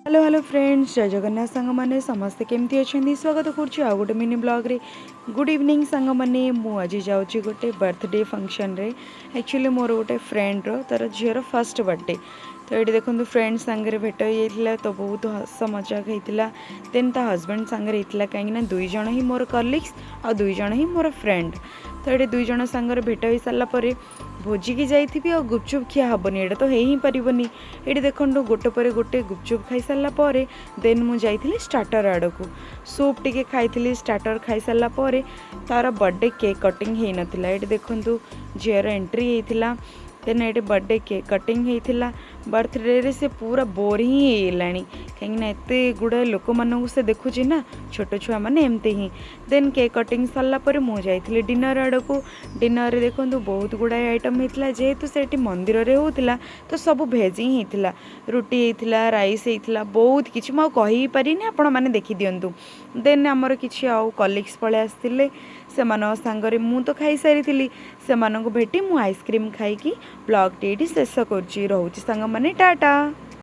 Hello hello friends, ଜୟ ଜଗନ୍ନାଥ ସାଙ୍ଗମାନେ। ସମସ୍ତେ କେମିତି ଅଛନ୍ତି? ସ୍ୱାଗତ କରୁଛି ଆଉ ଗୋଟେ ମିନି ବ୍ଲଗ୍ରେ। ଗୁଡ଼୍ ଇଭିନିଂ ସାଙ୍ଗମାନେ। ମୁଁ ଆଜି ଯାଉଛି ଗୋଟେ ବର୍ଥଡେ ଫଙ୍କସନ୍ରେ। ଆକ୍ଚୁଆଲି ମୋର ଗୋଟେ ଫ୍ରେଣ୍ଡର ତା'ର ଝିଅର ଫାର୍ଷ୍ଟ ବର୍ଥଡେ। ତ ଏଇଠି ଦେଖନ୍ତୁ, ଫ୍ରେଣ୍ଡ ସାଙ୍ଗରେ ଭେଟ ହେଇଯାଇଥିଲା, ତ ବହୁତ ହସ ମଜାକ ହେଇଥିଲା। ଦେନ୍ ତା ହଜବେଣ୍ଡ ସାଙ୍ଗରେ ହେଇଥିଲା, କାହିଁକିନା ଦୁଇ ଜଣ ହିଁ ମୋର କଲିଗ୍ସ ଆଉ ଦୁଇ ଜଣ ହିଁ ମୋର ଫ୍ରେଣ୍ଡ। ତ ଏଇଠି ଦୁଇ ଜଣ ସାଙ୍ଗରେ ଭେଟ ହେଇସାରିଲା ପରେ ଭୋଜିକି ଯାଇଥିବି ଆଉ ଗୁପଚୁପ୍ ଖିଆ ହେବନି, ଏଇଟା ତ ହେଇ ହିଁ ପାରିବନି। ଏଇଠି ଦେଖନ୍ତୁ, ଗୋଟେ ପରେ ଗୋଟେ ଗୁପଚୁପ୍ ଖାଇସାରିଲା ପରେ ଦେନ୍ ମୁଁ ଯାଇଥିଲି ଷ୍ଟାର୍ଟର ଆଡ଼କୁ। ସୁପ୍ ଟିକେ ଖାଇଥିଲି। ଷ୍ଟାର୍ଟର ଖାଇସାରିଲା ପରେ ତା'ର ବର୍ଥଡେ କେକ୍ କଟିଂ ହେଇନଥିଲା। ଏଇଠି ଦେଖନ୍ତୁ, ଝିଅର ଏଣ୍ଟ୍ରି ହେଇଥିଲା। ଦେନ୍ ଏଇଠି ବର୍ଥଡେ କେକ୍ କଟିଂ ହେଇଥିଲା। ବର୍ଥଡେରେ ସେ ପୁରା ବୋର୍ ହିଁ ହେଇଗଲାଣି, କାହିଁକିନା ଏତେ ଗୁଡ଼ାଏ ଲୋକମାନଙ୍କୁ ସେ ଦେଖୁଛି ନା, ଛୋଟ ଛୁଆମାନେ ଏମିତି ହିଁ। ଦେନ୍ କେକ୍ କଟିଂ ସରିଲା ପରେ ମୁଁ ଯାଇଥିଲି ଡିନର୍ ଆଡ଼କୁ। ଡିନର୍ରେ ଦେଖନ୍ତୁ, ବହୁତ ଗୁଡ଼ାଏ ଆଇଟମ୍ ହେଇଥିଲା। ଯେହେତୁ ସେଇଠି ମନ୍ଦିରରେ ହେଉଥିଲା, ତ ସବୁ ଭେଜ୍ ହିଁ ହେଇଥିଲା। ରୁଟି ହେଇଥିଲା, ରାଇସ୍ ହେଇଥିଲା, ବହୁତ କିଛି ମୁଁ ଆଉ କହି ପାରିନି, ଆପଣମାନେ ଦେଖିଦିଅନ୍ତୁ। ଦେନ୍ ଆମର କିଛି ଆଉ କଲିଗ୍ସ ପଳେଇ ଆସିଥିଲେ। ସେମାନଙ୍କ ସାଙ୍ଗରେ ମୁଁ ତ ଖାଇସାରିଥିଲି, ସେମାନଙ୍କୁ ଭେଟି ମୁଁ ଆଇସ୍କ୍ରିମ୍ ଖାଇକି ବ୍ଲଗ୍ଟି ଏଇଠି ଶେଷ କରୁଛି। ରହୁଛି ସାଙ୍ଗମାନେ, ଟାଟା।